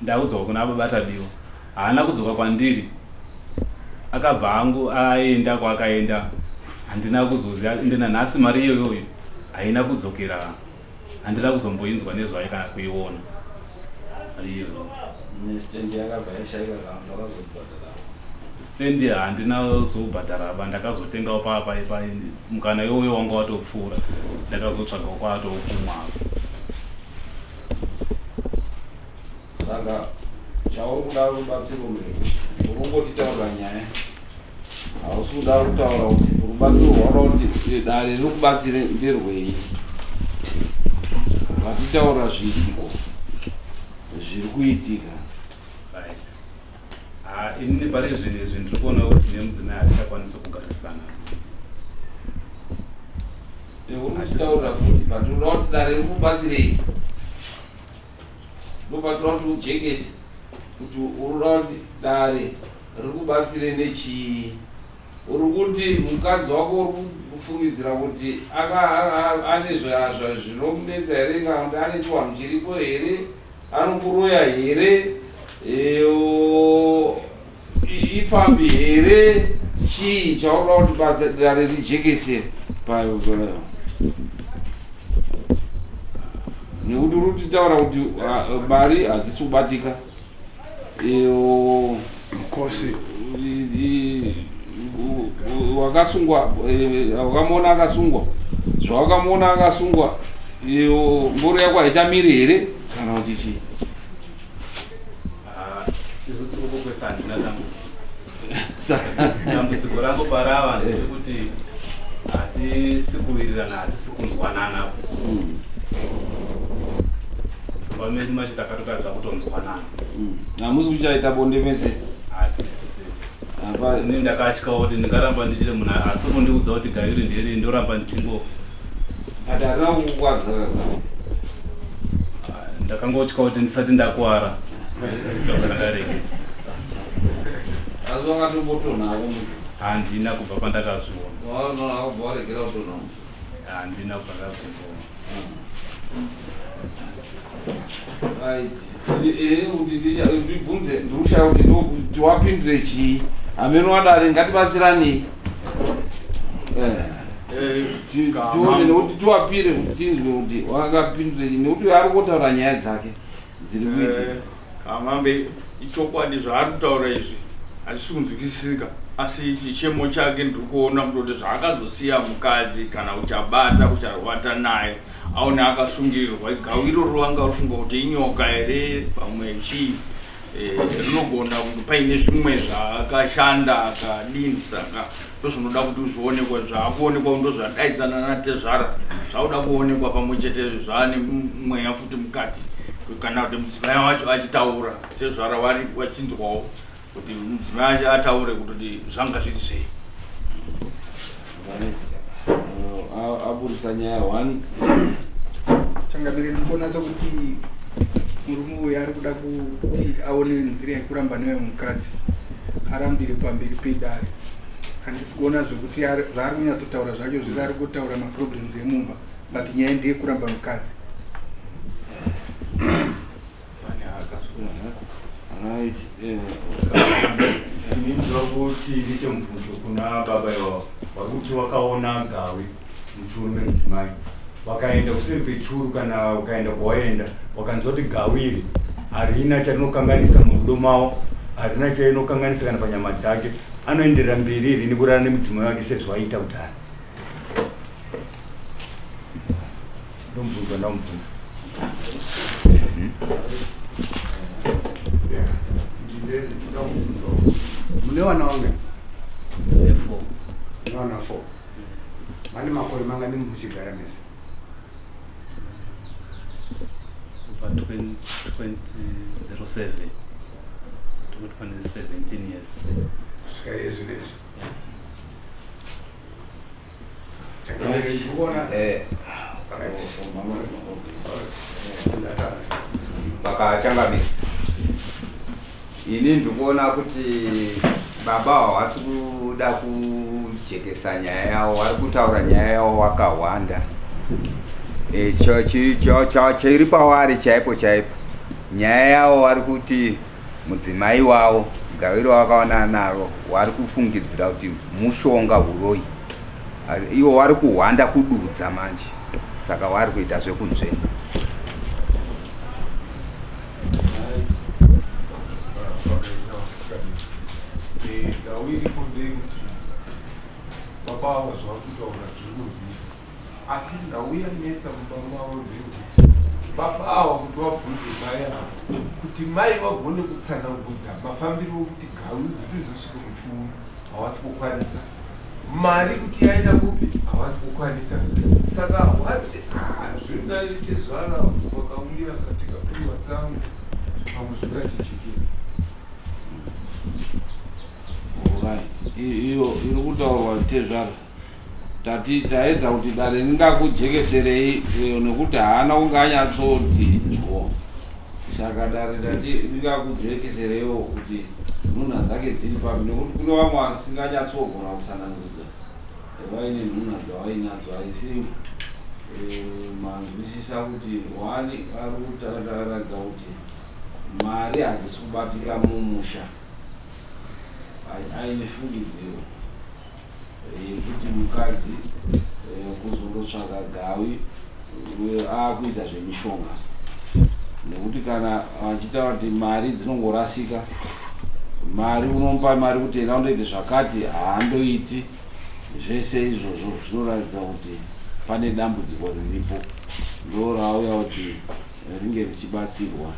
Ndakudzoka kuna baba Tadiwa. Haana kudzoka kwandiri. Akabva angu aenda kwaakaenda handina kuzoziva ende nanhasi mari iyoyoyo haina kudzokera handina kuzomboinzwa nezvayo kana kuiona mari iyoyo. Nestand yakabva yashaika kana kuti wakazobhadhara? Stand handina kuzobhadhara ba ndakazotengawo pa pa pa mukana iwoyo wanga watopfuura ndakazotsvagawo kwatokumwa. Saka chauri kuda rubatsiro mureko uri kungotitaurira nyaya hausi kuda kutaura kuti rubatsiro rwauda kuti dare rikubatsire nderwei. Vatitaura zviitiko zviri kuitika. Right. Ah, inini pari zvinhu izvi ndiri kuona kuti nemudzimai hatichakwanisi kugarisana. Uri kutitaurira futi but unoda kuti dare rikubatsirei ndopatoda kuti ujekese kuti unoda kuti dare rikubatsire nechii. Uri kuti mukadzi wako uri kufungidzira kuti ane zvinomunetsa here kana kuti ane chiwanhu chiripo here, anokuroya here, ipfambi here, chii chaunoda kuti basa dare rijekesere nekuti uri kutitaura kuti mari hadzisi kubatika. Mkosi wakasungwa, wakamuona akasungwa, zvawakamuona akasungwa, mboro yako haichamiri here kana kuti chii? Uko kwese handina dambudziko. Dambudziko rangu parava ndekuti hatisi kuwirirana, hatisi kunzwanana. Mumba medu macho takatotadza kutonzwanana. Hamusi kuchaita bonde mese? Hatisi. Ini ndakatyawo kuti ndingaramba ndichiri munhu asi kundiudza kuti gairi nderi ndoramba ndichingo. But harina kukukwadza. Ndakangotya kuti ndisati ndakuwara. Ndakarega. Asi wakatombotonhako munhu? Handina kubva pandakazviona. Wakabva waregera kutonha? Handina kubva ndazomboona. Right. Kuti ndibvunze ndikushaya kuti tiwapindure chii. Hameno wadare ngatibatsiranei. Tione nekuti tiwapire kuti tinzwe kuti wakapindure chii nekuti ari kutaura nyaya dzake dziri kuitika. Kamambe ichokwadi zvaari kutaura izvi hazvisi kunzwisisika, asi chichemo chake ndiri kuona kutoti zvaakazosiya mukadzi kana uchabata ucharwata naye aone akasungirirwa gau iroro vanga rufunga kuti inyoka here pamwe chii, rinogona kuti paine zvimwe zvaakashanda akadini. Saka ndozvinoda kuti zvionekwe, zvaakuonekwa ndozvadaidzana natezvara zvakuda kuonekwa pamwe chete zvaane mweya futi mukati, kana kuti mudzimai wacho achitaura tezvara vari vachinzwawo kuti mudzimai wacho ataure kuti zvanga zviri zvei. Aburisa nyaya 1. Changamire, ndikuona sokuti murume uyu ari kuda kuti aone nzira yekuramba nayo mukadzi arambire pamberi pedare. Handisi kuona zvekuti zvaari kunyatsotaura zvacho zvese ari kutaura maproblems emumba, but nyaya ndeyekuramba mukadzi. Right. Ini ndinoda kuti ndiite mubvunzo kuna baba ivavo vari kuti wakaona gawe muchuru memudzimai, wakaenda kuseri kwechuru kana ukaenda kwawaenda wakanzwa kuti gawe iri harina charinokanganisa murudo mavo, harina charinokanganisa kana panyama dzake, anoenderera mberi here nekurara nemudzimai wake sezvaiita kudhara? Ndomubvunza, ndamubvunza. Mune vana vangani? 4. Mune vana 4. Vane makore mangani muchigara mese? Kubva 2007 tikuti pane 17 years. Kusvika iye zvino izvi. Changamire, ndikuona. Right. Ndataura. Vakachangamira, ini ndikuona kuti baba havasi kuda kujekesa nyaya yavo, vari kutaura nyaya yavo wakawanda. Chiri pavari chaipo chaipo Nyaya yavo vari kuti mudzimai wavo gawiro wakaona naro vari kufungidzira kuti mushonga huroyi. Ivo vari kuhwanda kududza manje, saka vari kuita zvekunzvenga. Nhau iripo ndeyekuti baba ava zvavari kutaura zviri kunzwika, asi nhau yanetsa mumba mavo ndeyekuti baba ava kuti vabvunze mai ava kuti mai vagone kutsanangudza mafambiro okuti gawi dzitizosvike muchiuno, havasi kukwanisa. Mari kuti yaenda kupi, havasi kukwanisa. Saka vati zviri nani tezvara vakaungira tikapiwa sangu, pamwe zvingatijekera. Alright. Iyo iri kutaurwa tezvara, tati taedza kuti dare ringakujekeserei nekuti haana kunge anyatsoti dyo. Saka dare tati ringakujekesereiwo kuti nhunha dzake dziri papi, nekuti kune vamwe vasinganyatsogona kutsanangudza vaine nhunha dzavainadzo. I think manzwisisa kuti wani ari kutaratidza kuti mari hadzisi kubatika mumusha, aine fungidziro yekuti mukadzi kuzondotsvaka gawi aakuita zvemishonga, nekuti kana vachitaura kuti mari dzinongorasika, mari unomupa mari kuti enda undoite zvakati, haandoiti. Zvese izvozvo zvinoratidza kuti pane dambudziko riripo, ndo rauya kuti ringe richibatsirwa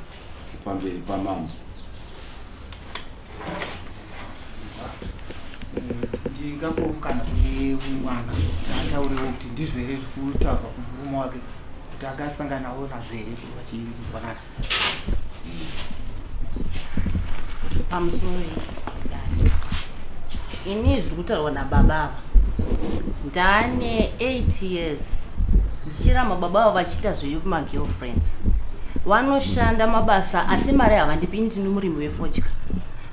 pamberi pamambo. Ndingangopa mukana kune mwana kuti ataurewo kuti ndizvo here zviri kutaurwa kumurume wake, kuti akasanganawo nazvo here vachinzwanana. Pamusoro dare, ini zviri kutaurwa nababa ava, ndane 8 years ndichiramba baba ava vachiita zvemagirlfriends. Vanoshanda mabasa asi mari havandipi. Ini ndini murimi wefodya,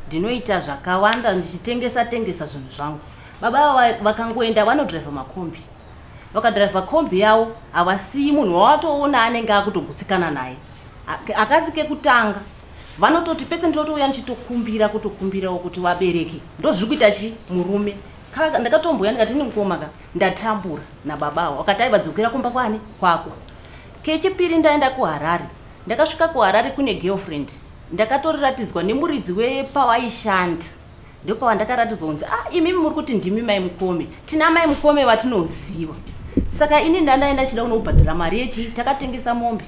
ndinoita zvakawanda ndichitengesa tengesa zvinhu zvangu. Baba ava vakangoenda vanodhiraivha makombi, vakadhiraivha kombi yavo havasiyi munhu wawatoona anenge akutogutsikana naye. Akasi kekutanga vanototi pese ndinotouya ndichitokumbira, kutokumbirawo kuti vabereki ndo zviri kuita chi murume. Ndakatomboya ndikati, "Ini mukoma ka, ndatambura nababa avo." Vakati, "Aiva, dzokera kumba kwani kwako." Kechipiri ndaenda kuHarare. Ndakasvika kuHarare kune girlfriend, ndakatoratidzwa nemuridzi wepawaishanda. Ndopava kunzi, "Ah, imimi muri kuti ndimi mai Mukome, tina mai Mukome vatinoziva." Saka ini ndandaenda chida kunobhadhara mari yechi takatengesa mombe,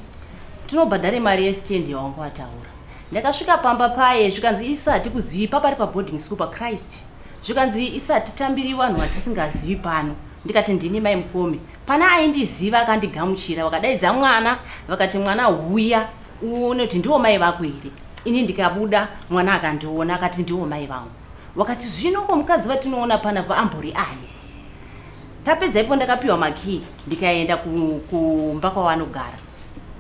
tinobhadhare mari yestand yawanga wataura. Ndakasvika pamba paye, zvikanzi, "Isati kuzivi papari paboarding school paChrist." Zvikanzi, "Isati tambiri vanhu vatisingazivi pano." Ndikati, "Ndini mai Mukome." Pana aindiziva akandigamuchira, vakadaidza mwana, vakati, "Mwana, huya uone kuti ndiwo mai vako here." Ini ndikabuda, mwana akandiona akati, "Ndiwo mai vangu." Wakati, "Zvino ko mukadzi vatinoona panapa ambori ani?" Tapedza ipo ndakapiwa makii, ndikaenda kumba kwavanogara.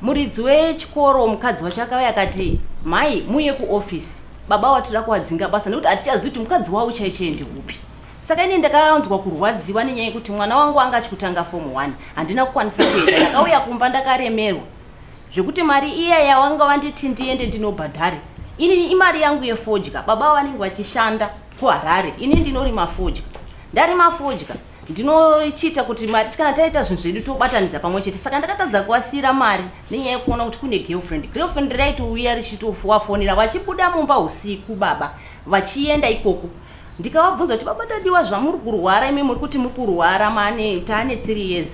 Muridzi wechikoro, mukadzi wacho akauya akati, "Mhai, muye kuofisi, baba watida kuwadzinga basa nekuti hatichazivi kuti mukadzi wavo chaicheye ndeupi." Saka ini ndakanzwa kurwadziwa nenyaya yekuti mwana wangu anga achikutanga form 1, handina kukwanisa kuenda. Ndakauya kumba ndakaremerwa zvekuti mari iya yawanga wanditi ndiende ndinobhadhare, inini imari yangu yefodya. Baba vanenge vachishanda kuHarare, ini ndinorima fodya. Ndarima fodya, ndinochiita kuti mari kana taita zvinhu zvedu tobatanidza pamwe chete. Saka ndakatadza kuvasiyira mari nenyaya yekuona kuti kune girlfriend. Girlfriend raitouya richitowafonera vachibuda mumba usiku, baba vachienda ikoko. Ndikavabvunza kuti, "Baba Tadiwa, zvamuri kurwara, imi muri kuti muri kurwara, mane taane 3 years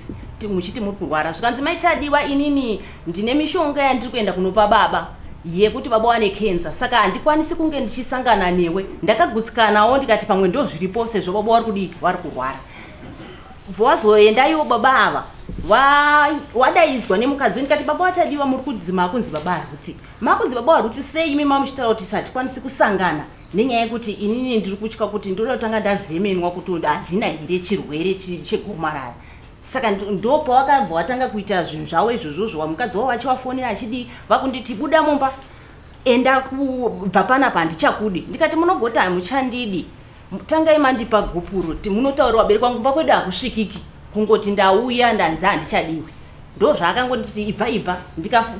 muchiti muri kurwara." Zvikanzi, "Mai Tadiwa, inini ndine mishonga yandiri kuenda kunopa baba yekuti baba wane kenza, saka handikwanisi kunge ndichisangana newe." Ndakagutsikanawo, ndikati pamwe ndo zviripo sezvo baba vari kudii, vari kurwara. Vazoenda iwo baba ava wadaidzwa nemukadzi. Ndikati, "Baba waTadiwa, muri kudzi makunzi baba aRuthi, makunzi baba waRuthi sei imi mamuchitaura kuti hatikwanisi kusangana nenyaya yekuti inini ndiri kutya kuti ndoda kutanga ndazemenwa kuti handina here chirwere chegomarara?" Saka ndo pawakabva watanga kuita zvinhu zvavo izvozvozvo. Mukadzi wavo vachivafonera achidii, vakunditi, "Buda mumba, enda kubva panapa, handichakudi." Ndikati, "Munogoti hamuchandidi, tangai mandipa gupuro ti munotaurira vabereki vangu, kumba kwedu hakusvikiki kungoti ndauya ndanzi handichadiwi." Ndo zvaakangonditi, "Ibva, ibva."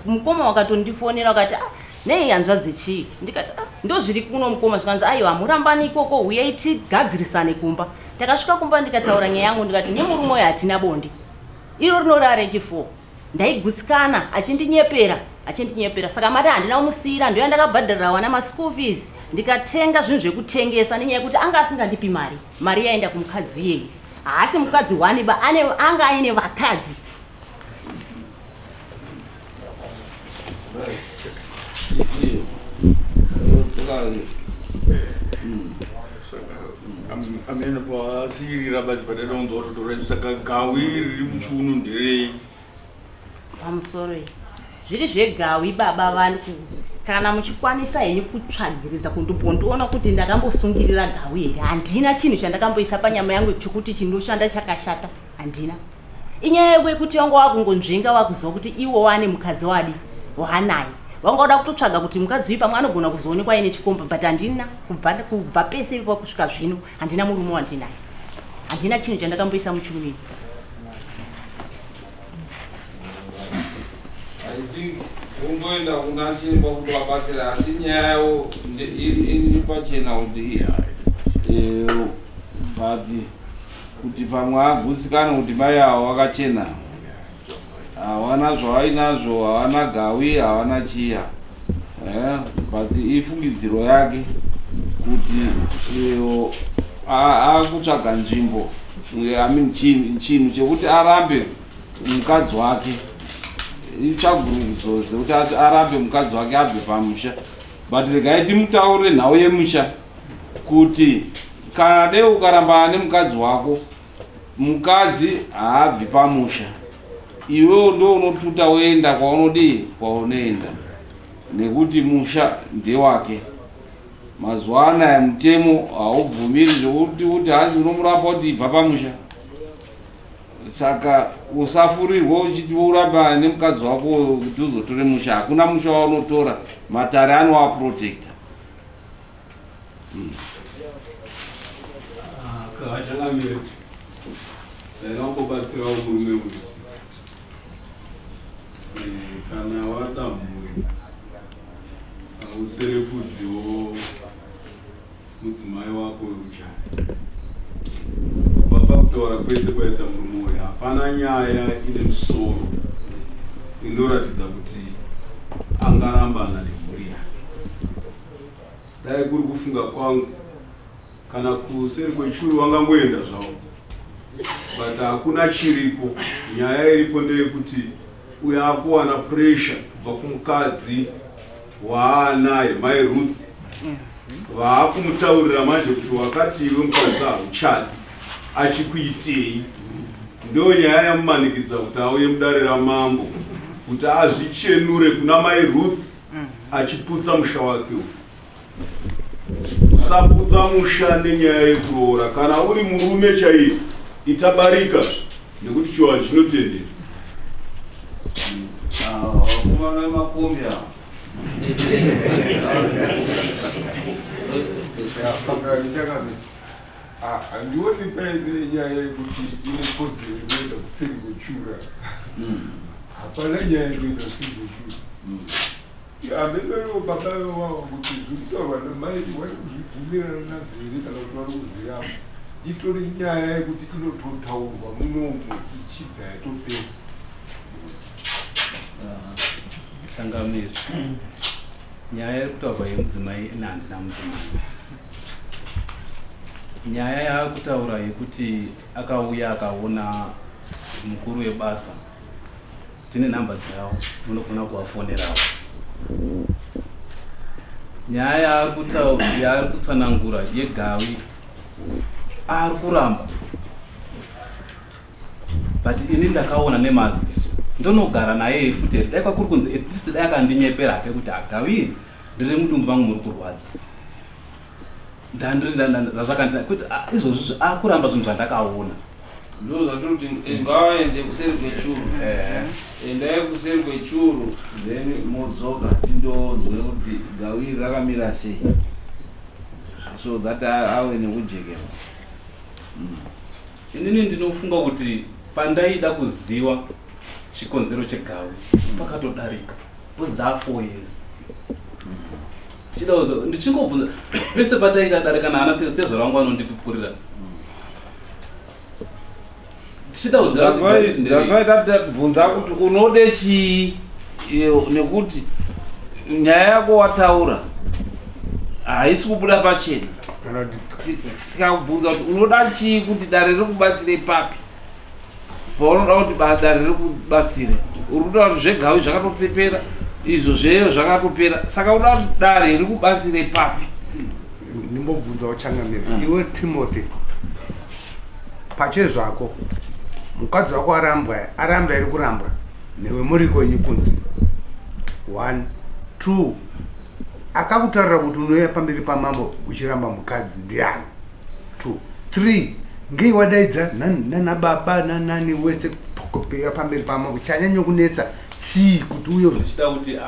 Mukoma wakatondifonera wakati, "Ah, Nei hanzvadzi chii? Ndikati ah, ndo zviri kuno mukoma. Zvikanzi aiwa, hamurambani ikoko, huyai tigadzirisane kumba. Takasvika kumba ndikataura nyaya yangu, ndikati nemurume uyu hatina bonde, iro rinorara rechi4. Ndaigutsikana achindinyepera, achindinyepera. Saka mari handina kumusiyira, ndoya ndakabhadharira wana maschool fees, ndikatenga zvinhu zvekutengesa, nenyaya yekuti anga asingandipi mari. Mari yaenda kumukadzi iyeye. Haasi mukadzi wani ba, ane anga aine vakadzi. Amene pasiyirira badzi padadonzwa kutotora. Saka gawi riri muchiuno nderei? Pamusoro iyi, zviri zvegawi baba vanhu, kana muchikwanisa henyu kutsvagiridza kundimbondiona kuti ndakambosungirira gawi here. Handina chinhu chandakamboisa panyama yangu chokuti chinoshanda chakashata, handina. Inyaya yekuti wanga wakungonzvenga, wakuziva kuti iwo wane mukadzi wadi waanaye, wanga uda kutotsvaga kuti mukadzi uyu pamwe anogona kuzoonekwa aine chikomba, but handina. Kubva pese ipapo kusvika zvino handina murume wandinaye, handina chinhu chandakamboisa muchiuno. I think kungoenda kuna chiremba kuti vabatsira, asi nyaya yavo iri pachena kuti but kuti pamwe agutsikane kuti mai avo vakachena, havana zvavainazvo, havana gawi, havana chiya, but ifungidziro yake kuti akutsvaga nzvimbo, I mean chinhu chekuti arambe mukadzi wake, itsvagurudzo dzekuti arambe mukadzi wake abve pamusha. But regai timutaurire nhau yemusha, kuti kana dei ukaramba nemukadzi wako, mukadzi haabvi pamusha, iwewo ndo unotuta woenda kwaunodii, kwaunoenda, nekuti musha ndewake. Mazuva anaya mutemo haubvumiri zvokuti kuti hanzi unomurapa kuti ibva pamusha. Saka usafurirwa uchiti uramba nemukadzi wako kuti uzotore musha. Hakuna musha waunotora, matare anoaprotecta. Kachangamire, ndaida kumbobatsirawo murume kuti kana wada mhuri hauserekudziwo mudzimai wako wekujaya. Kubva pakutaura kwese kwaita murume uyu, hapana nyaya ine musoro inoratidza kuti angarambana nemhuri yake. Dai kuri kufunga kwangu, kana kuseri kwechuru vangangoenda zvavo, but hakuna chiripo. Nyaya iripo ndeyekuti uyo akuwana pressure kubva kumukadzi waanaye, mai Ruth, vaakumutaurira manje kuti wakati iwe mukadzi hauchadi, achikuitei? Ndo nyaya yamumanikidza kuti auye mudare ramambo kuti azvichenure kuna mai Ruth, achiputsa musha wake uyu. Usaputsa musha nenyaya yekuroora. Kana uri murume chaiye, itabarika, nekuti chivanhu chinotendera. Vakomana vemakombi ava. Chakati handioni paine nyaya yekuti ine kodzero yekuenda kuseri kwechura. Hapana nyaya yekuenda kuseri kwechura. Hamenoiwo baba vavo kuti zviri kutaurwa namai vari kuzvibvumirana nazvo here kana kuti vari kuzviramba. Itori nyaya yekuti inototaurwa munomu ichibva yatopera. Changamire, nyaya yekutaurwa yemudzimai, ine handina mudzimai. Nyaya yaakutaura yekuti akauya akaona mukuru webasa, tine nhamba dzavo, munogona kuvafonerawo. Nyaya yaari kutsanangura yegawi, ari kuramba, but ini ndakaona nemaziso, ndonogara naye futi here? Dai kwakuri kunzi at least dai akandinyepera hake kuti hagawiri ndiri mudumbu mangu muri kurwadza, ndazvakandina kuti izvozvi akuramba zvinhu zvandakaona. Ndo zvatoti ngavaende kuseri kwechuru. Endai kuseri kwechuru, then modzoka tindonzwe kuti gawiri rakamira sei, so that ave nekujekerwa. Inini ndinofunga kuti pandaida kuziva chikonzero chegawi pakatodarika, because dza 4 years. Tichida kuzo ndichingobvunza pese pataita dare kana ana tezvara vangu vanondipupurira. Tichida kuziva kuti gawi iri nderei. That's why tabvunza kuti unode chii nekuti nyaya yako wataura haisi kubuda pachena. Tikakubvunza kuti unoda chii kuti dare rikubatsire papi paunoda kuti dare rikubatsire, uri kuda kuti zvegawi zvakatopera, izvo zveyo zvakatopera, saka unoda kuti dare rikubatsire papi? Ndimbobvunzawo changamire. Iwe Timothy, pachezvako mukadzi wako arambwa, aramba iri kurambwa newe muri kwenyu kunze. 1 2 akakutaurira kuti unouya pamberi pamambo uchiramba mukadzi ndiani? 2 3 ngei wadaidza nana baba nanani wese kupera pamberi pamambo? Chanyanya kunetsa chii kuti uyo? Ndichida kuti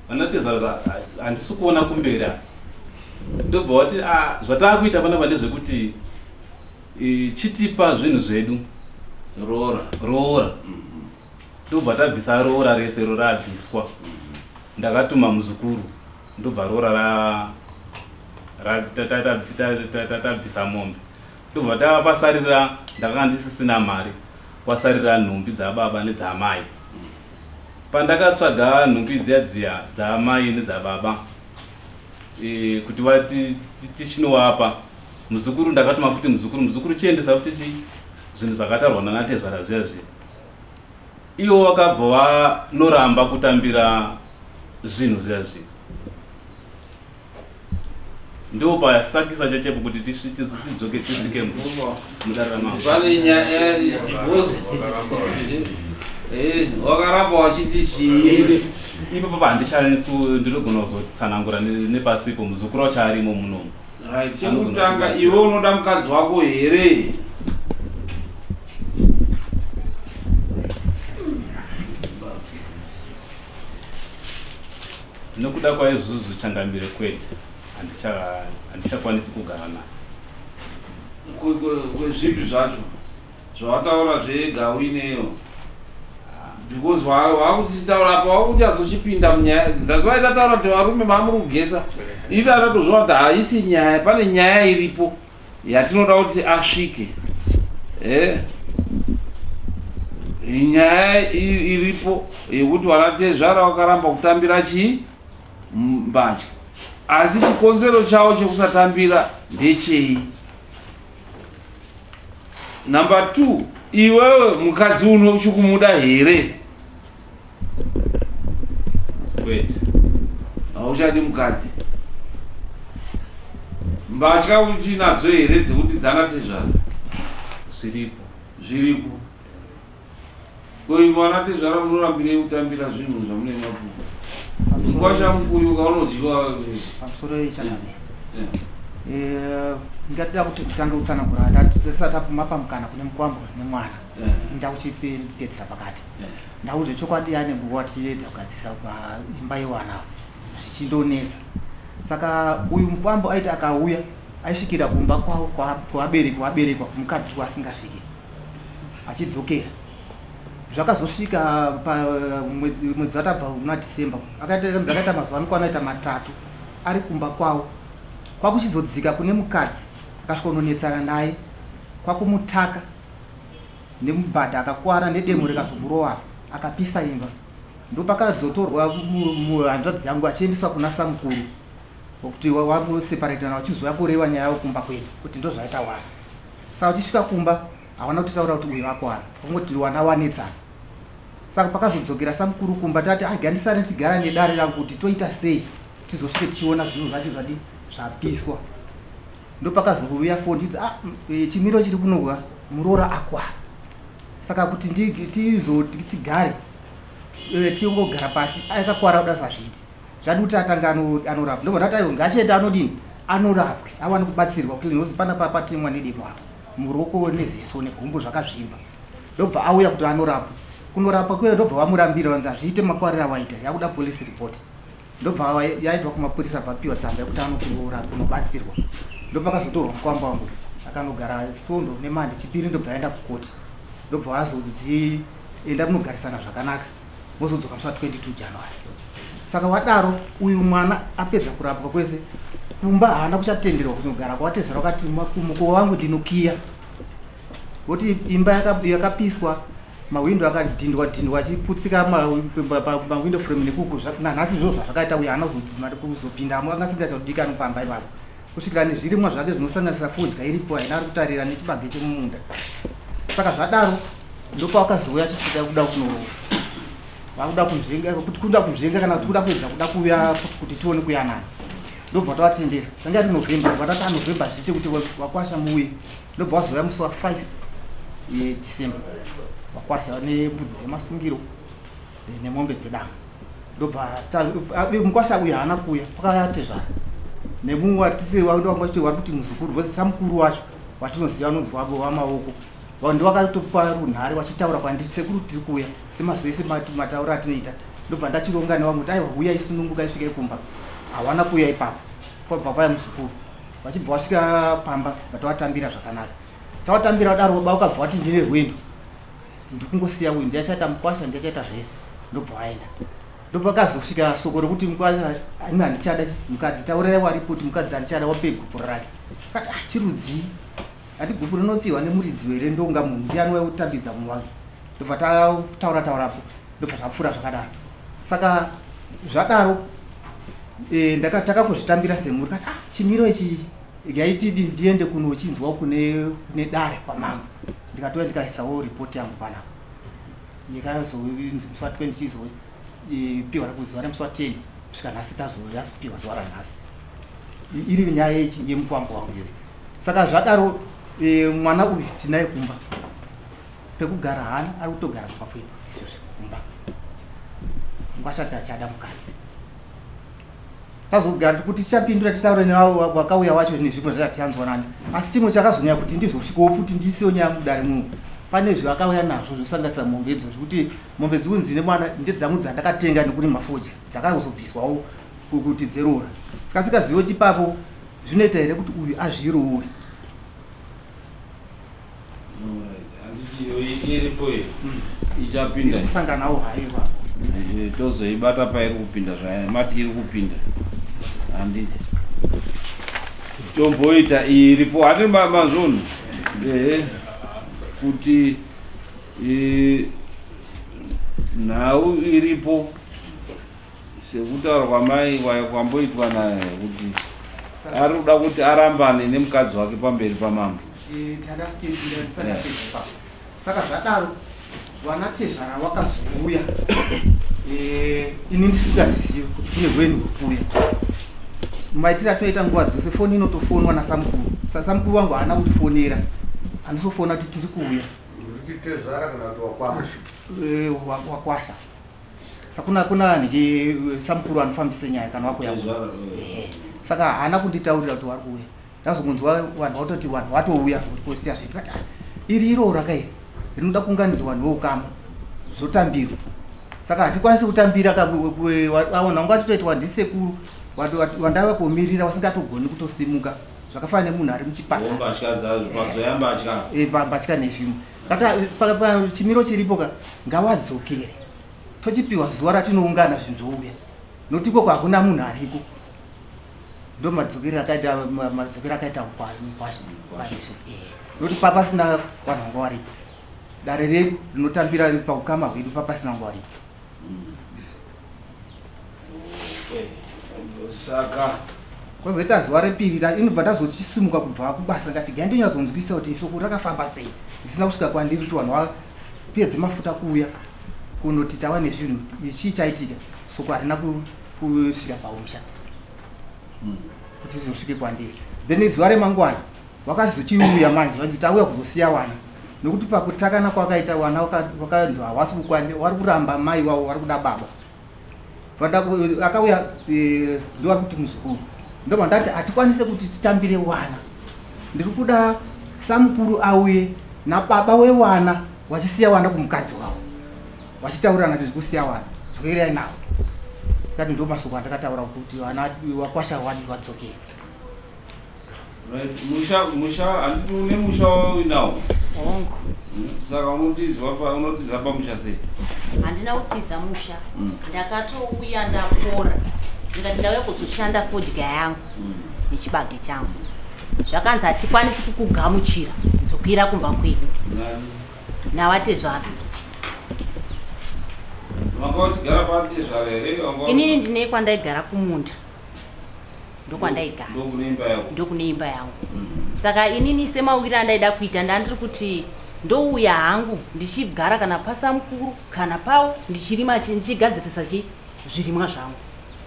vana tezvara handisi kuona kumberi apa. Ndobva wati zvataakuita panapa ndezvekuti chitipa zvinhu zvedu. Roora. Roora. Ndobva tabvisa roora rese ro rabviswa. Ndakatuma muzukuru ndobva roora tabvisa mombe. Ndobva tapasarira, ndakanga ndisisina mari, kwasarira nhumbi dzababa nedzamai. Pandakatsvaga nhumbi dziya dziya dzamai nedzababa kuti vati tichinovapa muzukuru, ndakatuma futi muzukuru, muzukuru chiendesa futi chi zvinhu zvakatarwa nanatezvara zviya zviya. Ivo vakabva vanoramba kutambira zvinhu zviya zviya. Ndipo pasakisa chechepo kuti tidzoke tisvike mudare ramambo. Pane nyaya wakaramba wachiti chii? Ipapo handichanisi, ndinogona kuzotsanangura nepasipo, muzukuru wacho arimo munomu. Right, chekutanga iwe unoda mukadzi wako here? Nokuda kwaizvozvo changamire, kwete, handichakwanisi kugara naye. Kwezvipi zvacho zvawataura zvegawineyo? Because wakutitaura apa wakuti azochipinda munyaya. That's why tataura kuti varume mamuri kugesa ita tatozviona kuti haisi nyaya, pane nyaya iripo yatinoda kuti asvike. Nyaya iripo yekuti vanatezvara vakaramba kutambira chii mbatya, asi chikonzero chavo chekusatambira ndechei? Number 2, iwewe mukadzi uno uchikumuda here? Kwete. Hauchadi mukadzi. Mbatya uchinadzo here dzekuti dzanatezvara? Zviripo. Zviripo. Ko imwe vanatezvara munorambirei kutambira zvinhu zvamune mapuka? Mukwasha mukuyu kaunodyiwa. Pamusoro yechangamire, ngatida kuti titange kutsanangura tisati mapa mukana kune mukwambo nemwana. Ndakuchipedzera pakati. Ndakuti chokwadi ane nguva tiedza kugadzirisa imba yewana zvichindonetsa. Saka uyu mukwambo aiti akauya aisvikira kumba kwavo kuvabereki vaberekwa kumukadzi wasingasviki achidzokera. Zvakazosvika mwedzi watabva muna December, akaita mazuva anokwana kuita 3 ari kumba kwavo. Kwakuchizodzika kune mukadzi akasvika kunonetsana naye, kwakumutaka nemubhadha akakwara nedemo rikazomurova akapisa imba. Ndopakazotorwa hanzvadzi yangu achiendeswa kuna samukuru kuti waseparatana vachizouya kureva nyaya yavo kumba kwedu kuti ndozvaita wana. Saka vachisvika kumba hawana kutitaura kuti uyu akwana, kungoti wana wanetsana. Saka pakazodzokera samukuru kumba tati agandisane tigara nedare rangu kuti toita sei tizosvike tichiona zvinhu zvacho zvadi zvapiswa. Ndopakazouya foni tichiti chimiro chiri kunoka muroora akwana. Saka kuti tigare tingogara pasi akakwara kuda zvazviiti. Zvadi kuti atange anorapwa. Ndobva ndati aiwa ngachiende anodini anorapwe awane kubatsirwa kuti nozi panapa patemwa nedemo apa muruoko neziso negumbo zvakazvimba. Ndobva auya kuti anorapwa. Kunorapwa kuya ndobva vamurambira vanzi hazviite makwarira awaita, yakuda police report. Ndobva yaitwa kumapurisa bva piwa tsamba yekuti anokurora kunobatsirwa. Ndopakazotorwa mukwambo wangu akanogara svondo nemande chipiri ndobva aenda kukoti. Ndobva azonzi enda kunogarisana zvakanaka vozodzoka musi wa 22 January. Saka wadaro uyu mwana apedza kurapwa kwese, kumba haana kuchatenderwa kuzogara kwatezvara. Wakati mukova wangu ndinokiya, woti imba yakapiswa, mahwindo akadhindwa dhindwa achiputsika, mahwindo frame nekuku. Nanhasi izvozvo zvazvakaita. Uyu haana kuzodzima kuzopindamo, anga asingachadikani pamba ipapo kusvikira nezvirimwa zvake zvinosanganisa fodya iripo haina ari kutarira nechibage chemumunda. Saka zvadaro ndopawakazouya achisvika kuda kunoroora, vakuda kunzvenga, kuti kuda kunzvenga kana kuti kuda kuedza kuda kuuya kuti tione kuyanana. Ndobva tavatendera. Tanga iri November, bva tati November zviite kuti wakwasha muuye. Ndobva wazouya musi wa5 December, wakwasha nembudzi dzemasungiro nemombe dzedama. Ndobva mukwasha uyu haana kuuya, kwakauya tezvara nemumwe watise wari kuti muzukuru, because samukuru wacho watinoziva anonzi wavo wamaoko ndiwakatopa runhare wachitaura kwandiri, "Sekuru, tiri kuuya," semazuva ese matauro atinoita. Ndobva ndachironga nevamwe kuti, "Aiwa, uya, isununguka, isvike kumba." Hawana kuuya ipapo, kwabva kwaya muzukuru. Vachibva vasvika pamba, vatavatambira zvakanaka. Tavatambira vadaro, baba ukabva wati, "Ndine rwendo, ndikungosiya uyu, ndiachaita mukwasha, ndiachaita zvese." Ndobva waenda. Ndopakazosvika soko rekuti mukwasha, "Ini handichada mukadzi, taurirai waripo kuti mukadzi handichada, wape gupuro rake." Kati, "Ah, chirudzii? Hati gupu rinopiwa nemuridzi here? Ndonga munhu ndiani wautambidza munhu wake?" Ndobva taura taurapo, ndobva zvapfuura zvakadaro. Saka zvadaro takangozvitambira semhuri. Kati, "Ah, chimiro ichi yaitidi ndiende kunochinzwa kune dare kwamambo." Ndikatouya ndikaisawo ripoti yangu panapa, yakazonzi musi wa20 chizopiwa zuva remusi wa10. Kusvika nhasi yazopiwa zuva ranhasi. Iri nyaya yemukwambo wangu iyoyo. Saka zvadaro mwana uyu tinaye kumba, pekugara haana, ari kutogara kumba kwedu izvozvo kumba ngwashati achada mukadzi. Tazogara kuti tichapindura, titaure nevavo wakauya wacho nezvimwe zvatianzwanani. Asi chimwe chakazonyanya kuti ndizosvikawo futi ndiisewo nyaya mudare muno, pane zvavakauya nazvo zvosanganisa mombe idzo, zvekuti mombe dzikunzi nemwana ndedzangu dzandakatenga nekurima fodya, dzakazobviswawo kuti dzeroora. Saka singazivi kuti ipapo zvinoita here kuti uyu azviroore. Handiti iyo iripo iyo ichapinda? Kusanganawo hayo ipapo. Tozoibata pairi kupinda zvaya. Mati iri kupinda, handiti? Tomboita iyi iripo hati mazvonhu, ehe, kuti nhau iripo sekutaura kwamai kwamboitwa naye kuti ari kuda kuti arambane nemukadzi wake pamberi pamambo. Ndakasiyendisakapedza ipapo. Saka zvadaro vana tezvara wakazouya, ini ndisingazizivi kuti kune rweni rwekuuya. Maitiro atoita nguva dzose, foni inotofonwa nasamukuru. Saka samukuru wangu haana kundifonera, andisofona kuti tiri kuuya. Kuti tezvara kana kuti wakwasha? Wakwasha. Sakuna kuna nhingi samukuru anofambise nyaya kana wakuya. Tezvara, Saka haana kunditaurira kuti wari kuuya. Ndazongonzwa vanhu vatoti vanhu vatouya kosiya zvinhu. Kati, "Ah, iri irora kai rinoda kuunganidzwa vanhu veukama, zvotambirwa." Saka hatikwanisi kutambira vanhu vanga vachitoitwa ndisekuru wandava kumirira, vasingatogoni kutosimuka, zvakafanana nemunhu ari muchipatara. Mbatya dzazo pazoya mbatya. Mbatya nezvimwe. Kata chimiro chiripo ka, ngawadzokere, tochipiwa zuva ratinoungana, zvinhu zvouya, nokuti ikoko hakuna munhu ariko. Ndo madzokero akaita madzokero akaita mukwasha, nokuti papasina vanhu vanga varipo. Dare redu rinotambira paukama hwedu, papasina vanga varipo. Saka Kwozoita zuva repiri inobva ndazochisimuka kubva kubasa, ngati gai ndinyatsonzwisa kuti soko rakafamba sei, zvisina kusvika kwandiri kuti vanhu vapedze mafuta kuuya kunoti tava nezvinhu, chii chaitika. Soko harina kusvika paumusha kuti rizosvike kwandiri. Then zuva remangwana vakazochiuya manje, vanzi tauya kuzosiya wana, nokuti pakutakana kwakaita wana wakanzi hawasi kukwani, wari kuramba mai wavo, wari kuda baba. Akauya ndowari kuti muzukuru. Ndobva ndati hatikwanise kuti titambire wana, ndiri kuda samukuru auye nababa wewana, wachisiya wana kumukadzi wavo, wachitaurirana kuti zvikusiya wana, dzokerai navo. Kati ndo masoko andakataura kuti vana wakwasha wadi wadzokere. Right, musha, handiti une musha wauinawo? Hongu. Saka unotizwa unotiza pamusha sei? Handina kutiza musha. Ndakatouya ndapora, ndikati ndauya kuzoshanda fodya yangu nechibage changu. Zvakanzi hatikwanisi kukugamuchira, dzokera kumba kwenyu. Nani? Navatezvara. Wanga uchigara patezvara here? Inini ndine kwandaigara kumunda, ndokwandaigara. Ndokune imba yako? Ndokune imba yangu. Saka inini semawiri andaida kuita, ndandiri kuti ndouya hangu ndichigara kana pasamukuru kana pawo, ndichirima ndichigadzirisa chi zvirimwa zvangu.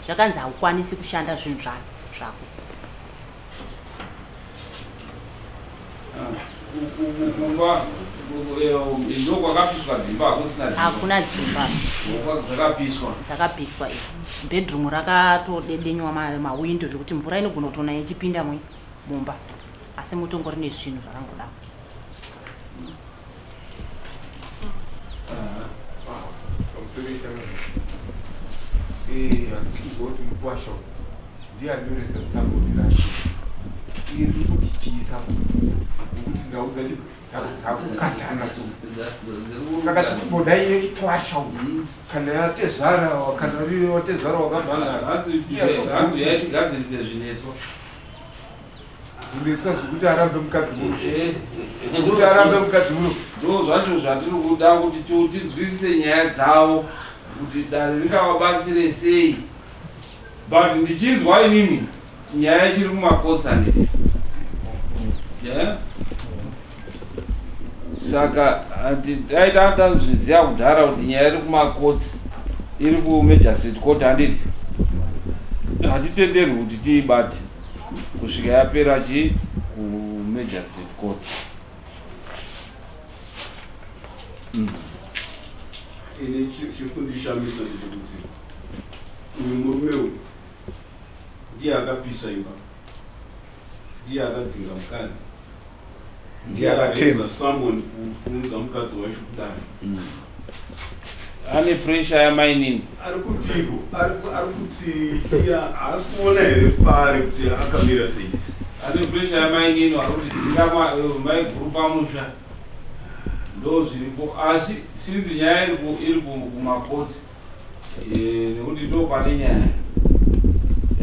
Zvakanzi haukwanisi kushanda zvinhu zvako. Kumba ndokwakapiswa dzimba? Hakusina dzimba? Hakuna dzimba. Dzakapiswa? Dzakapiswa. Bedroom rakatodedenywa mawindo zvekuti mvura inogona kutoona ichipinda mumba, asi mutongori nezvinhu zvakangodaro. Pamusoro ichangamire, handisi kuzwa kuti mukwasha uyu ndiye anyoresa summon racho. Iye ndiri kuti chii summon, nekuti nhau dzacho dzakukatana so. Saka tikumbodai yemukwasha uyu kana yatezvara, kana uri watezvara wakamhangara. Hanzi yaichigadzirise zvineswa. Zvineswa zvekuti arambe mukadzi muno, zvekuti arambe mukadzi muno. Ndo zvacho zvatiri kuda kuti tinzwisise nyaya dzavo, kuti dare ringavabatsire sei. But ndichinzwa inini nyaya ichiri kumakotsi, handiti? Yeah? Saka dai tazviziva kudhara kuti nyaya iri kumakotsi, iri kumagistrate court, handiti? Hatitenderwi kuti tiibate kusvika yapera chi kumagistrate court. Ini chiri kundishamisa ndechekuti uyu murume uyu ndiye akapisa imba, ndiye akadzinga mukadzi, Ndiye akatema. Ndiye summon kuunza mukadzi wacho kudare. Ane pressure yamainini. Ari kutiko? Ari kuti iya haasi kuona here paari kuti akamira sei? Ane pressure yamainini, vari kuti dzinga maiguru pamusha. Ndo zviripo, asi sinzi nyaya iri kumakotsi, nekuti ndo pane nyaya,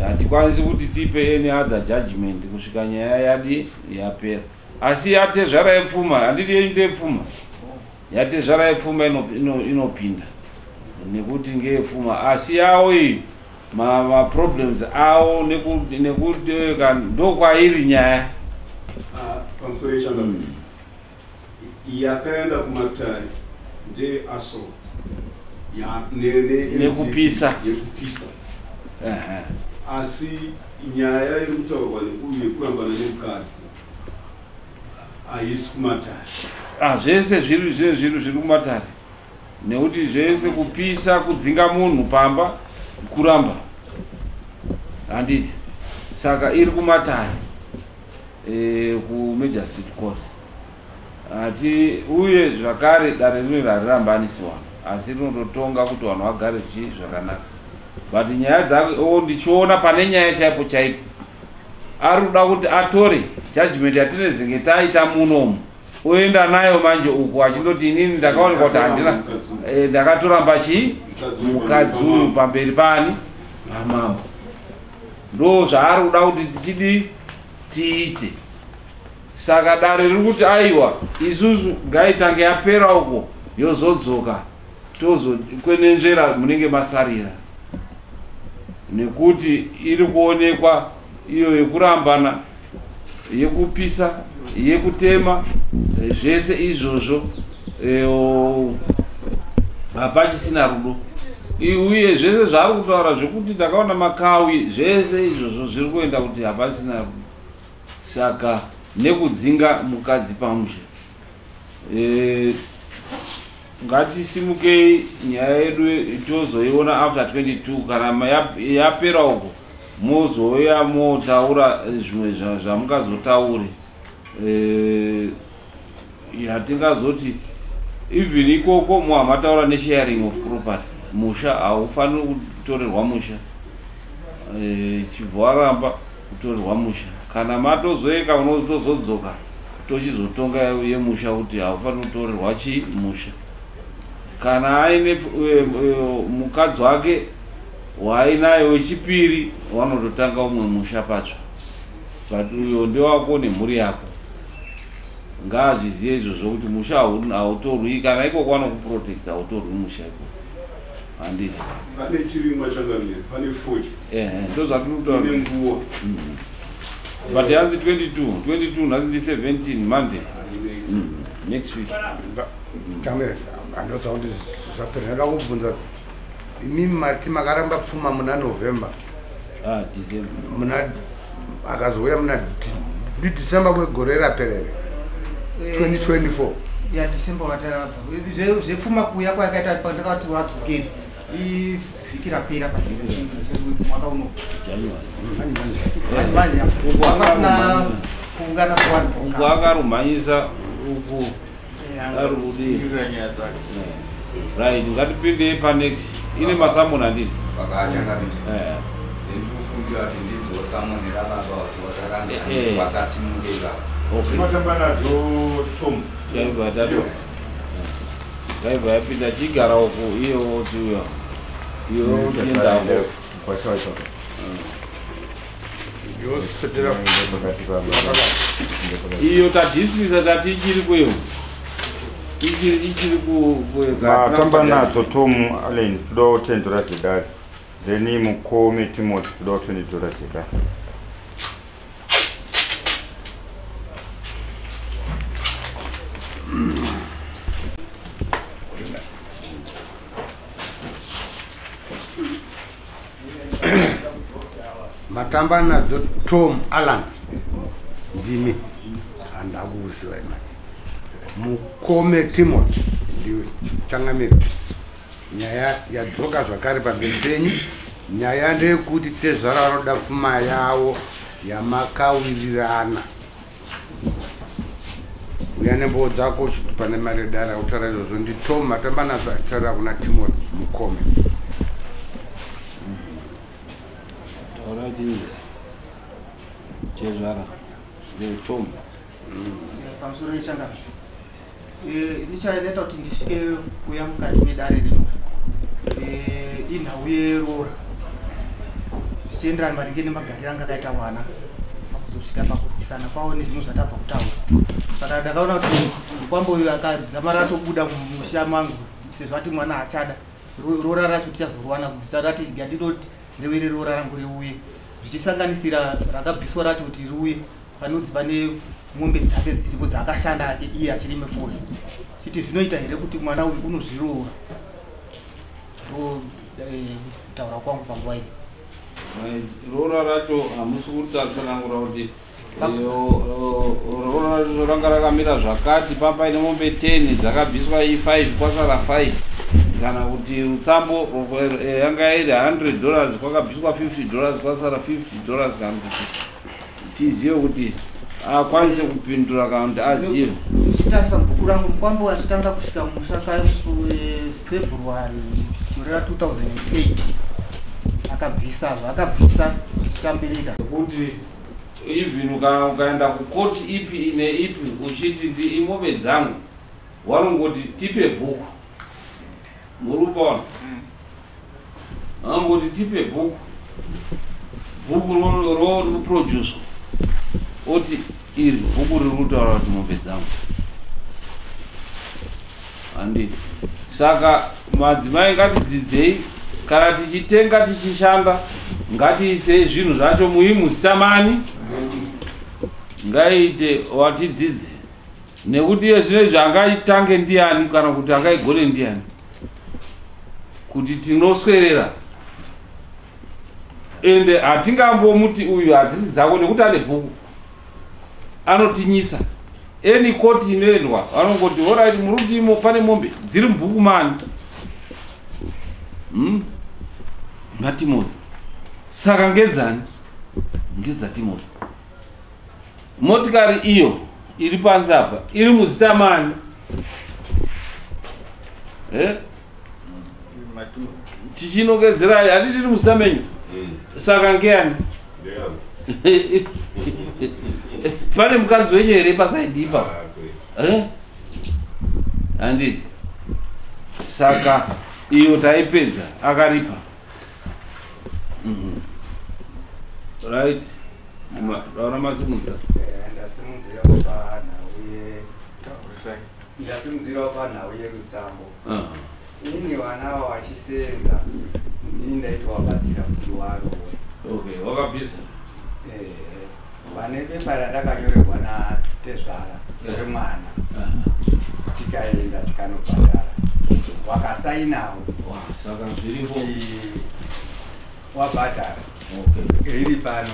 hatikwanisi kuti tipe any other judgment kusvika nyaya yadi yapera. Asi yatezvara yepfuma, handiti? Yenyu ndeyepfuma. Yatezvara yepfuma inopinda nekuti ngeyepfuma, asi yawo iyi maproblems awo nekuti ndo kwairi nyaya. Ah, pamusoro yechangamire, yakaenda kumatare ndeassault Nekupisa. Yekupisa. Asi nyaya iri kutaurwa nekuyu yekurambana nemukadzi haisi kumatare. Ah, zvese zviri kumatare, nekuti zvese kupisa, kudzinga munhu pamba, kuramba, handiti? Saka iri kumatare, kumagistrate court. Ati uye zvakare dare rino harirambanisi vanhu, asi rinototonga kuti vanhu vagare zvichi zvakanaka. But nyaya dzake o ndichiona pane nyaya chaipo chaipo, ari kuda kuti atore judgment yatinezenge taita munomu, oenda nayo manje uku achindoti inini ndakaonekwa kuti handina, ndakatoramba chii mukadzi uyu pamberi pani pamambo. Ndo zvaari kuda kuti tichidi tiite. Saka dare riri kuti aiwa, isusu ngaitange yapera uko, yozodzoka, tozokwenenzvera munenge masarira, nekuti iri kuonekwa iyo yekurambana, yekupisa, yekutema, zvese izvozvo, hapachisina rudo. Uye zvese zvaari kutaura zvekuti ndakaona makawi, zvese izvozvo zviri kuenda kuti hapasina rudo. Saka nekudzinga mukadzi pamusha, ngatisimukei, nyaya yedu tozoiona after 22. Kana yapera uko, mozouya motaura zvimwe zvamungazotaure. Hatingazoti even ikoko muhamataura nesharing of property. Musha haufaniri kutorerwa musha. Chibva waramba kutorerwa musha, kana matozoeka unotozodzoka. Tochizotonga yemusha kuti haufaniri kutorerwa chi musha. Kana aine mukadzi wake waainaye wechipiri, wanototanga umwe musha patsva. But uyo ndewako nemhuri yako. Ngaazvizive izvozvo kuti musha hautorwi, kana ikoko vanokuprotecta, hautorwi musha ikoko. Handiti? Pane chirimwa changamire, pane fodya. Ehe, ndozvatiri kutaura. Ine nguva. But yanzi 22, 22 nhasi ndi 17 Monday. Next week. Changamire, handotsa kuti zvapera. Ndinoda kubvunza imimi, mati makaramba pfuma muna November? Ah, December. Muna akazouya muna ndiDecember kwegore raperere 2024? Ya, December watabva. Zvepfuma kuuya kwayakaita pandakati wadzokeri ivhiki rapera pasi mwaka uno. January. Manje pasina kuungana kuvanhu. Uku akarumhanyisa uku ari kudii? Right, ngatipinde panext. Ine masummons, handiti? Vakachangamira. Ndikufungira kuti ndidzo summons rababa kuti wasasimuke ivavo. Okay. Matamba nadzo, Tom. Yaibva tato. Yaibva yapinda, chigara uku, iye wotiuya. Iwe wotiendako. Yoswedera. Iyo tadismisa, tati ichiri kweyo. Ichiri ku Matamba nadzo, Tom Allen, todawo $10 zedare. Then mukome Timothy, todawo $20 zedare. Matamba nadzo, Tom Allan, ndimi handakuziva manje. Mukome Timothy, ndiwe. Changamire, nyaya yadzoka zvakare pamberi penyu. Nyaya ndeyekuti tezvara vanoda pfuma yavo yamakawirirana. Uya nemboo dzako uchitupa nemari yedare. Akutaura izvozvo ndiTom Matamba nadzo, achitaurira kuna Timothy Mukome. Taura chii? Chezvara. Tom. Pamusoro yechangamire, nichaita kuti ndisvike kuuya mukati medare rino inhau yeroora, zvichienderana maringe nemagariro anga akaita vana pakuzosvika pakurwisana kwavo nezvimwe zvatabva kutaura. Saka ndakaona kuti mukwambo uyu akadzamara atobuda mumusha mangu, sezvo ati mwana haachada, roora racho tichazorwana. Rati ngandinoti rewere roora rangu riuye, zvichisanganisira rakabviswa racho kuti riuye. Panonzi pane mombe dzake dziripo dzaakashanda ake iye achirime fodya. Chiti zvinoita here kuti mwana uyu unozviroora? Ndo kutaura kwangu panguva iyi. Right. Roora racho hamusi kutatsanangura kuti roora racho ranga rakamira zvakati, papaine mombe 10 dzakabviswa i5, kwasara 5, kana kuti rutsambo yanga iri $100, kwakabviswa $50, kwasara $50, kana kuti tizive kuti akwanise kupindura kana kuti azive. Ndichitarisa mubhuku rangu, mukwambo achitanga kusvika musha kare musi weFebruary gore ra2008, akabvisa zvaakabvisa zvichitambirika. Kuti even ukaenda kukoti ipi neipi uchiti ndi imombe dzangu, vanongoti tipe bhuku. Muri kupaona, vanongoti tipe bhuku, bhuku roproducwa, oti iri bhuku riri kutaura kuti mombe dzangu, handiti? Saka madzimai, ngatidzidzei, kana tichitenga tichishanda, ngatiisei zvinhu zvacho muimuzita mani, ngaite watidzidze, nekuti iye zvino izvi angaitange ndiani, kana kuti angaigone ndiani kuti tinoswerera? Ende hatingambomuti uyu hadzisi dzako nekuti ane bhuku, anotinyisa. Any koti inoendwa, vanongoti alright, muri kuti imo pane mombe dziri mubhuku mani? MaTimothy. Saka ngedzani? NgedzaTimothy. Motikari iyo iri panze apa iri muzita mani? Eh? Tichinongedzerai, handiti iri muzita menyu? Saka ngeyani? Pane mukadzi wenyu here pasaidi ipapo? Eh? Handiti saka iyo taipedza akaripa. Right, daura masimudza. Ndasimudzirawo panhau yerutsambo. Ini vana ava vachisenza, ndini ndaitovabatsira kuti warowe. Okay, wakabvisa. Vane bepa randakanyorerwa natezvara remwana, tikaenda tikanobhadhara, wakasainawo. Saka zviripo. Wabhadhara. Riri pano,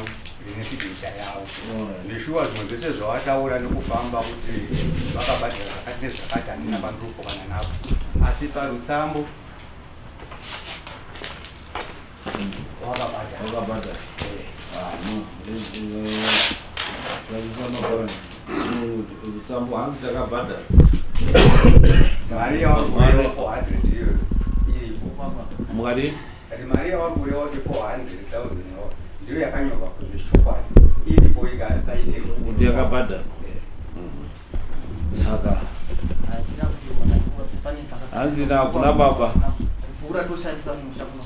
rine signature yavo. Ndishuwa zvimwe zvese zvawataura nekufamba kuti vakabhadhara zvakati nezvakati, handina pandiri kupokana napo, asi parutsambo wakabhadhara. Wakabhadhara. Ah, no. Tarisa mabhora. Rutsambo hanzi takabhadhara. Mari yawakureva 400 iyoyo iripo. Mukati? Ati mari yawakureva kuti 400,000 ndiyo yakanyorwa kuzvechokwadi, iripo ikasainirwa. Kuti yakabhadhara. Saka hanzi na kuna baba. Mvura toshandisa mumusha muno.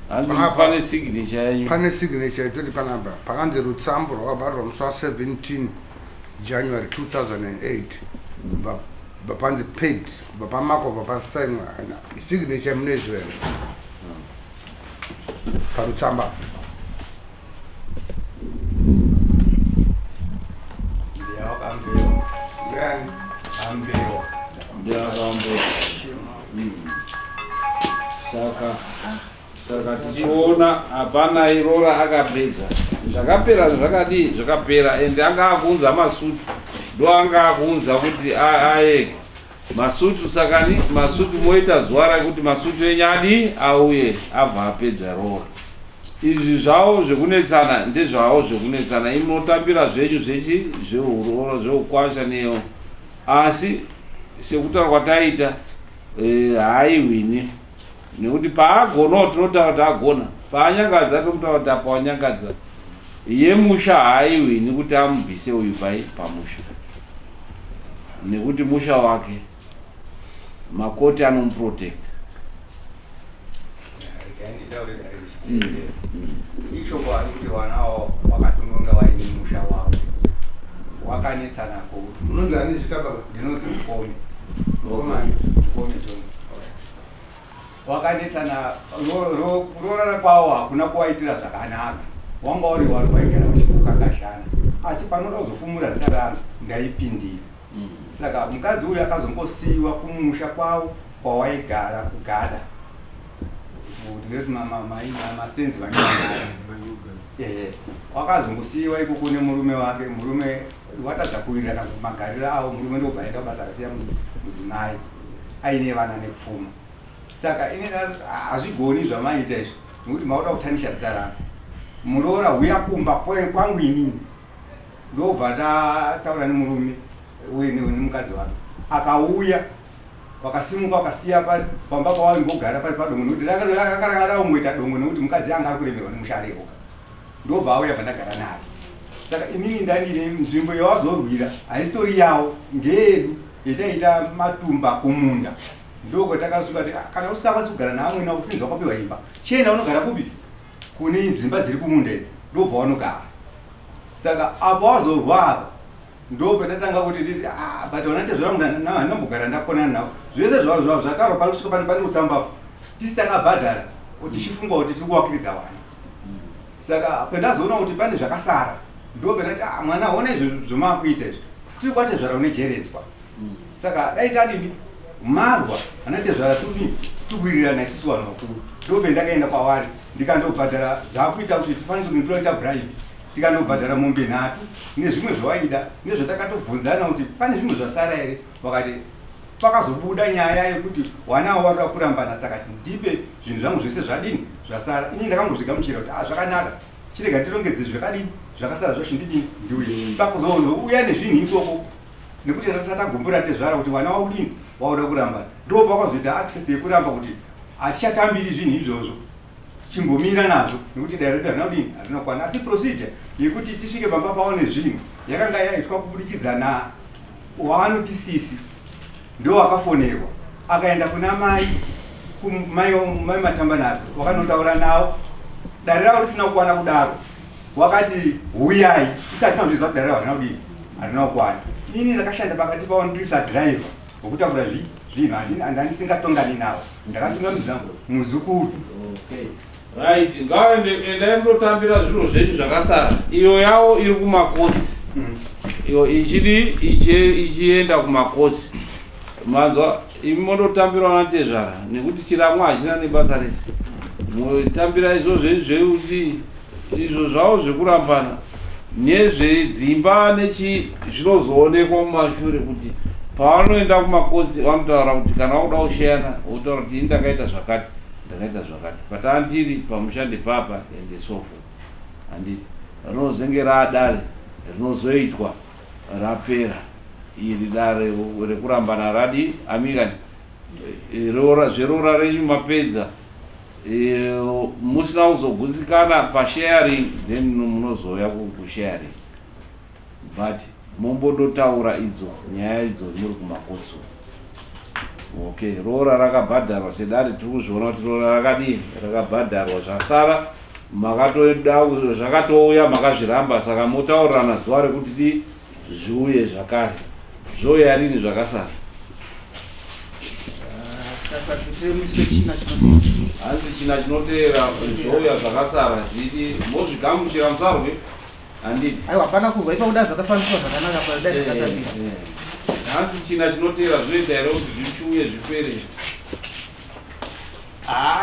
Hanzi pane signature yenyu. Pane signature itori panapa, pakanzi rutsambo rwakabhadharwa musi wa17 January 2008, bva bva panzi paid, kubva pamako bva pasainwa signature munoiziva here parutsamba? Ndiyawakambewa. Ndiani? Ambewa. Ndiakambo. Saka tichiona hapana irora akapedza, zvakapera zvakadii, zvakapera. Ende anga akuunza masutu, ndo anga akuunza kuti aege masutu. Sakani masutu moita zuva rekuti masutu enyu adii, auye, abva apedza rora. Izvi zvavo zvekunetsana ndezvavo zvekunetsana, imunotambira zvenyu zvechi zveurora zveukwasha neyo. Asi sekutaura kwataita, haaihwini nekuti paagonawo tinotaura kuti agona, paanyangadza totaura kuti apa wanyangadza. Yemusha haaihwini kuti amubvise uyu pai pamusha, nekuti musha wake, makoti anomuprotecta. Regai nditaure, dare. Ichokwadi kuti vana avo vakatononga vaine musha wavo, wakanetsana ko. Unonzi ani zita, baba? Ndinonzi Mukome. Mukomani. Mukome John. Wakanetsana, kuroorana kwavo hakuna kuwaitira zvakanaka, wanga uri vanhu vaigara vachikukakashana, asi panoda kuzofumura zita rangu ndaipindira. Saka mukadzi uyu akazongosiyiwa kumusha kwavo kwawaigara kugada, ndinoti masenzi vanogara. Ehe, wakazongosiyiwa ikoko nemurume wake. Murume watadza kuwirirana magariro avo, murume ndobva aenda kubasa, akasiya mudzimai aine vana nepfuma. Saka ini hazvigoni zvamaita izvi, nekuti mauda kutanisha zita rangu. Muroora huya kumba kwangu inini. Ndobva tataura nemurume uye nemukadzi wake, akauya, wakasimuka, wakasiya pamba pawaimbogara pari padongo, nekuti ranga raungoita dongo, nekuti mukadzi anga ari kuremerwa nemusharewo. Ndobva auya, bva ndagara naye. Saka inini ndandine nzvimbo yawazorwira, haisitori yavo, ngeyedu yataita matumba kumunda. Ndokwatakasvika ti, "Ah, kana usingakwanisi kugara naamwene wako, sinzi wakapiwa imba, chienda unogara kupi? Kune dzimba dziri kumunda idzi." Ndobva wanogara. Saka apo wazorwa apa, ndo patatanga kuti titi, "Ah, but vana tezvara handinombogara ndakonana navo." Zvese zvakarwa pari kusvika pane utsamba tisi takabhadhara, tichifunga kuti tiri kuwakiridza vana. Saka pendazoona kuti pane zvakasara, ndo pendati, "Ah, mwana, ona izvo zvomakuita izvi, tiri kwatezvara unejeredzwa. Saka dai tadini marwa ana tezvara, tudini tikuwirirana isusu vanhu vakuru." Ndo pendakaenda kwavari, ndikandobhadhara zvakuita kuti tifanire kuti ndinoita bribe, tikandobhadhara mombe 3 nezvimwe zvawaida nezvatakatobvunzana kuti pane zvimwe zvasara here. Vakati pakazobuda nyaya yekuti wana avo varikuda kurambana, saka ndipe zvinhu zvangu zvese zvadini zvasara. Ini ndakangozvigamuchira kuti, "Ah, zvakanaka, chirega tirongedze zvakadini zvakasara zvacho, ndidini ndiuye." Pakuzouya nezvinhu ikoko, nekuti tatagumbura tezvara kuti wana waudini wauda kurambana, ndo pakazoita access yekuramba kuti hatichatambiri zvinhu izvozvo. Chimbomira nazvo nekuti dare redu harina kudini, harina kukwana. Asi procedure yekuti tisvike pamba pavo nezvinhu yakanga yaitwa kubudikidza na waanoti sisi, ndo wakafonerwa akaenda kuna mai kumai mai matamba nadzo, wakanotaura navo. Dare ravo risina kukwana kudaro, wakati huyai, isati tinozviziva kuti dare ravo harina kudini, harina kukwana. Ini ndakashanda pakati pavo ndiri sadhiraivha wekutakura zvinhu, handisingatongani navo, ndakatungamidza muzukuru. Okay. Right, ngaende, endai mundotambira zviro zvenyu zvakasara. Iyo yavo iri kumakosi. Iyo ichidi ichienda kumakosi. Manzwa, imi mondotambira vanatezvara nekuti chiramwa hachina nebasa rese. Motambira izvo zvenyu zvekuti izvo zvavo zvekurambana nezvedzimba nechi zvinozoonekwa mumashure, kuti pavanoenda kumakosi vanotaura kuti kana vakuda kusheyana votaura kuti ini ndakaita zvakati, ndakaita zvakati, patandiri pamusha ndepapa and so forth. Handiti rinozenge raadare rinozoitwa rapera iri dare rekurambana radi amikani zveroora renyu mapedza, musina kuzogutsikana pasharing, then munozouya kusharing, but mombodotaura idzo nyaya idzo muri kumakosi. Okay, roora rakabhadharwa sedare, tiri kuzviona kuti roora rakadii, rakabhadharwa. Zvasara makatoda zvakatouya makazviramba, saka motaurirana zuva rekuti di zviuye zvakare. Zvouya rini zvakasara? Saka tiri musi wechina chinoteera. Hanzi china chinoteera zvouya zvakasara, zvidi mozvigamuchira, musarwe, handiti? Aiwa, hapana kurwa ipa, kuda zvakafambiswa zvakanaka padai zvakatambira. Hanzi china chinoteera zvinoita here kuti zvichiuye zvipere?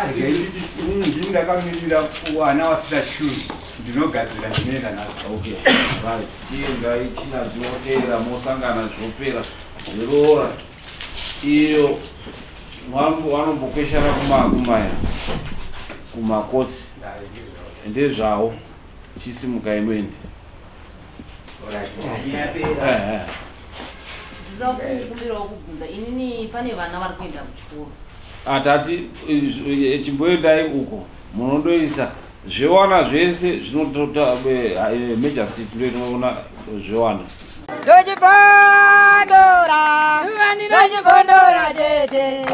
Regai nditi ndini ndakamirira wana wasita shuru, ndinogadzira, ndinoenda nazvo. Okay, right, chiendai china chinoteera mosangana, zvopera zveroora. Iyo vanombokweshana kumaya kumakosi ndezvavo, chisimukai muende. Ndinoda kukumbirawo kubvunza inini, pane vana vari kuenda kuchikoro. Atati chimboendai uko munondoisa zvewana zvese zvinotota major city, ndoinoona zvewana. Ndochibondora, ndochibondora chete.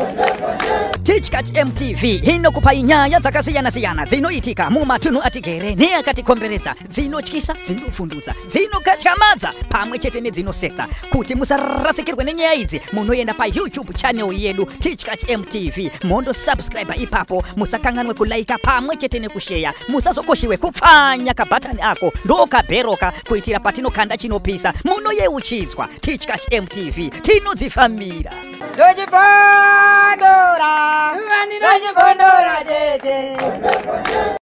Tichkach MTV inokupai nyaya dzakasiyana-siyana dzinoitika mumatunhu atigere neakatikomberedza, dzinotyisa, dzinovhundutsa, dzinokatyamadza pamwe chete nedzinosetsa. Kuti musarasikirwe nenyaya idzi, munoenda paYouTube channel yedu Tichkach MTV, mondosubscribe ipapo. Musakanganwe kulaika pamwe chete nekusheya. Musazokoshiwe kupfanya kabhatani ako ndokabheroka, kuitira patinokanda chinopisa munoyeuchidzwa. Tichkach MTV, tinodzifambira. Ndochibondora, ndochibondora chete.